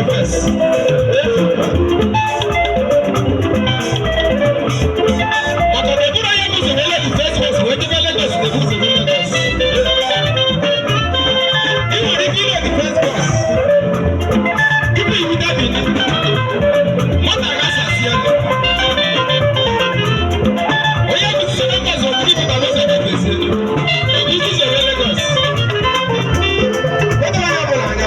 First. Maka na eburu onye bụ ụzọ wee the first bus wee jebe Lagos na-ebu ụzọ wee Lagos. Ị nwere ike ile the first bus tupu irute Benin, moto aghasasị elu. Onye bụ second bus ọ bụrụ ibute n'ụzọ ga-efesi elu. Ebuzi ụzọ wee Lagos. O doro onye ọbụla anya.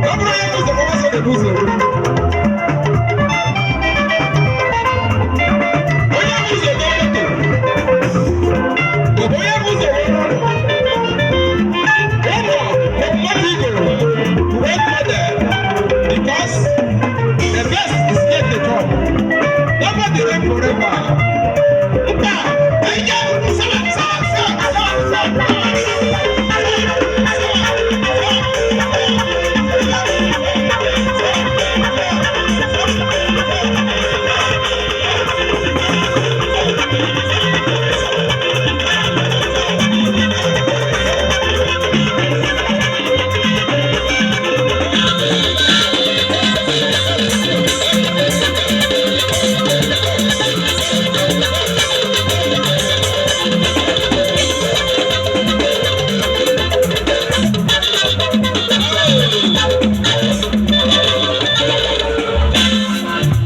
Ọ bụrụ onye bụ ụzọ, bụ ụzọ ga-ebu ụzọ eru.